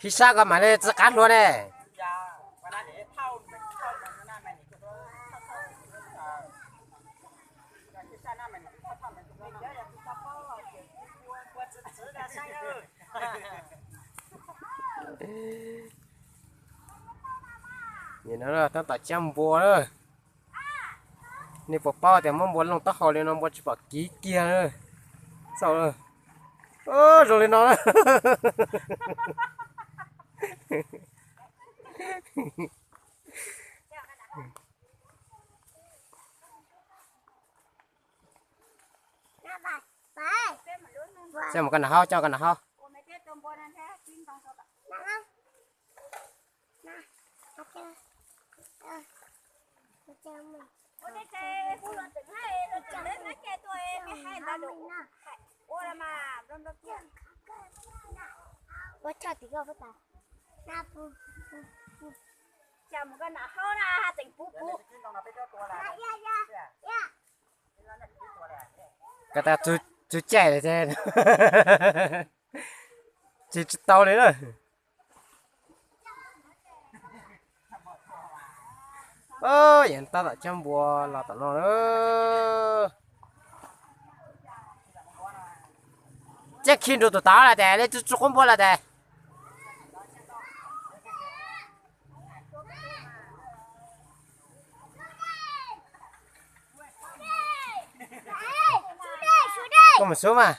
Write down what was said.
Hib sab koj mam li txij qab hlua ne. Tab tom cab npua na. Nej puas paub tias muab npua looj taub hau li no npua tsis pom kiv kiag na. Txaus, zoo li no. Coj mus koj nram haus, coj koj nram haus. Koj tas txug caij lawm ces tsis tau li na. Yog tab tom cab npua los tom no. Cab khi nrug tus tod lawm tes, li tsuj tsuj qub npua lawm tes. Koj mus xub mas.